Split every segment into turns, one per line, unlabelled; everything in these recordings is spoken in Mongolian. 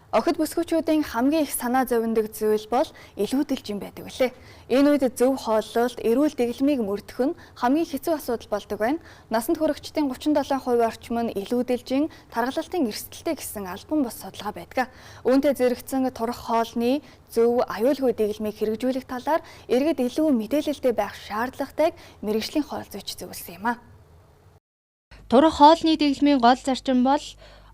Охид бүсгүүчүүдийн хамгийн их санаа зовндог зүйл бол илүүдэл жин байдаг билээ. Энэ үед зөв хооллолт, эрүүл дэглэмийг мөрдөх нь хамгийн хэцүү асуудал болдог байна. Насанд хүрэгчдийн 37% орчим нь илүүдэл жин таргалалтын эрсдэлтэй гэсэн албан бус судалгаа байдаг. Үүнтэй зэрэгцэн турах хоолны зөв аюулгүй дэглэмийг хэрэгжүүлэх талаар иргэд илүү мэдээлэлтэй байх шаардлагатайг мэргэжлийн хоол зүйч зөвлөсөн юм а.
Турах хоолны дэглэмийн гол зарчим бол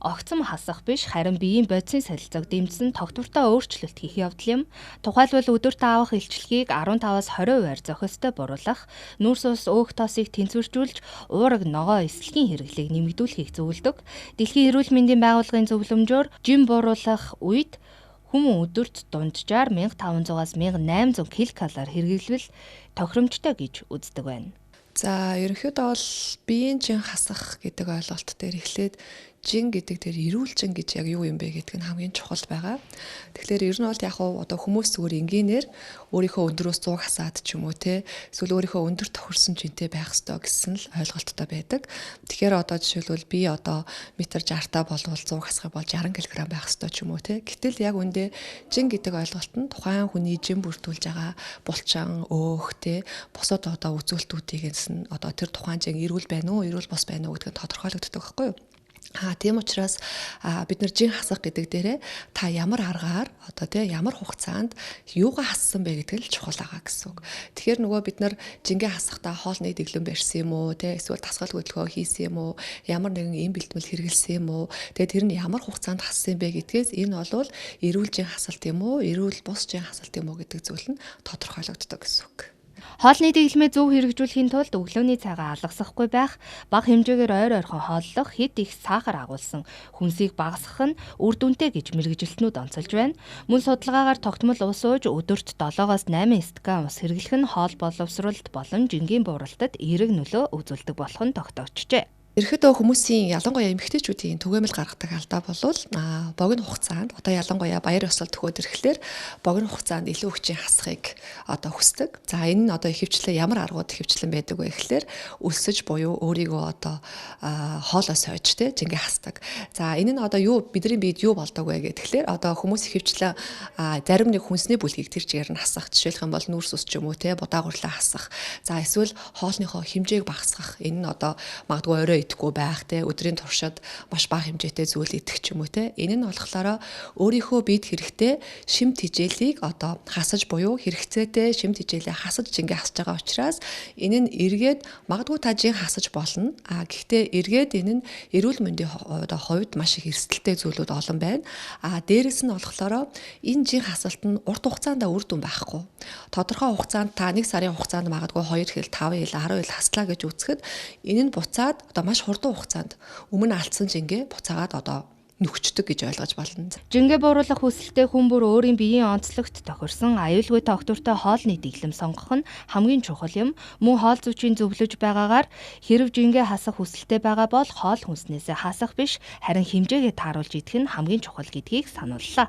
огцом хасах биш, харин биеийн бодисын солилцоог дэмжсэн тогтвортой өөрчлөлт хийх явдал юм. Тухайлбал өдөрт авах илчлэгийг 15-аас 20%-аар зохистой буруулах, нүүрс ус өөх тоосыг тэнцвэржүүлж уураг ногоо эсэлгийн хэрэглээг нэмэгдүүлэхийг зөвлөдөг. Дэлхийн эрүүл мэндийн байгууллагын зөвлөмжөөр жин буруулах үед хүмүүн өдөрт дунджаар 1500-аас 1800 ккал хэрэглэвэл тохиромжтой гэж үздэг байна.
За, ерөнхийдөө бол биеийн жин хасах гэдэг ойлголт дээр эхлээд жин гэдэг тэр эрүүл жин гэж яг юу юм бэ гэдэг нь хамгийн чухал байгаа. Тэгэхээр ер нь бол яг уу одоо хүмүүс зүгээр энгийнээр өөрийнхөө өндрөөс 100 хасаад ч юм уу те эсвэл өөрийнхөө өндөр тохирсон жинтэй байх ёстой гэсэн л ойлголттой байдаг. Тэгэхээр одоо жишээлбэл би одоо метр 60-та болвол 100 хасах бол 60 кг байх ёстой ч юм уу те. Гэтэл яг үндэ жин гэдэг ойлголт нь тухайн хүний жин бүрдүүлж байгаа булчан, өөх те бусад одоо үзүүлэлтүүдийг нь одоо тэр тухайн жин эрүүл байна уу, эрүүл бус байна уу гэдг нь тодорхойлогддог байхгүй юу? Тийм учраас бид нар жин хасах гэдэг дээрээ та ямар аргаар одоо тий ямар хугацаанд юугаа хассан бэ гэдэг л чухал байгаа гэсэн үг. Тэгэхээр нөгөө бид нар жингээ хасахдаа хоолны дэглэм барьсан юм уу тий эсвэл дасгал хөдөлгөөн хийсэн юм уу, ямар нэгэн эм бэлтгэл хэрэглэсэн юм уу, тэгээд тэр нь ямар хугацаанд хассан юм бэ гэдгээс энэ бол эрүүл жин хасалт юм уу, эрүүл бус жин хасалт юм уу гэдэг зүйл нь тодорхойлогддог гэсэн үг.
Хоолны дэглэмээ зөв хэрэгжүүлэхийн тулд өглөөний цайгаа алгасахгүй байх, бага хэмжээгээр ойр ойрхон хооллох, хэд их сахар агуулсан хүнсийг багасгах нь үр дүнтэй гэж мэргэжилтнүүд онцолж байна. Мөн судалгаагаар тогтмол ус ууж өдөрт 7-оос 8 стакан ус хэрэглэх нь хоол боловсролд болон жингийн бууралтад эерэг нөлөө үзүүлдэг болох нь тогтоогджээ.
Ерөнхийдөө хүмүүсийн, ялангуяа эмэгтэйчүүдийн түгээмэл гаргадаг алдаа болвол богино хугацаанд, одоо ялангуяа баяр ёслол төхөөд ирэхлээр богино хугацаанд илүү хүчин хасахыг одоо хүсдэг. За, энэ нь одоо ихэвчлэн ямар аргууд ихэвчлэн байдаг вэ гэхлээр өлсөж буюу өөрийгөө одоо хоолоо сойж те жингээ хасдаг. За, энэ нь одоо юу бидний биед юу болдог вэ гэхлээр одоо хүмүүс ихэвчлэн зарим нэг хүнсний бүлгийг тэр чигээр нь хасах. Жишээлх юм бол нүүрс ус ч юм уу те будаа гурлаа хасах. За, эсвэл хоолныхоо хэмжээг багасгах. Энэ нь одоо магадгүй орой идэхгүй байх те өдрийн туршид маш бага хэмжээтэй зүйл идэх ч юм уу те. Энэ нь болохоор өөрийнхөө биед хэрэгтэй шим тэжээлийг одоо хасаж буюу хэрэгцээтэй шим тэжээлээ хасаж жингээ хасаж байгаа учраас энэ нь эргээд магадгүй та жин хасаж болно. А гэхдээ эргээд энэ нь эрүүл мэндийн одоо хувьд маш их эрсдэлтэй зүйлүүд олон байна. А дээрэс нь болохоор энэ жин хасалт нь урт хугацаанд үр дүн байхгүй. Тодорхой хугацаанд та 1 сарын хугацаанд магадгүй 2 хил, 5 хил, 10 хил хаслаа гэж үзэхэд энэ нь буцаад одоо маш хурдан хугацаанд өмнө алдсан жингээ буцаагаад одоо нөхчдөг гэж ойлгож болно.
Жингээ бууруулах хүсэлтэй хүн бүр өөрийн биеийн онцлогт тохирсон аюулгүй тогтвортой хоолны дэглэм сонгох нь хамгийн чухал юм. Мөн хоол зүйчийн зөвлөж байгаагаар хэрв жингээ хасах хүсэлтэй байгаа бол хоол хүнснээсээ хасах биш, харин хэмжээгээ тааруулж идэх нь хамгийн чухал гэдгийг санууллаа.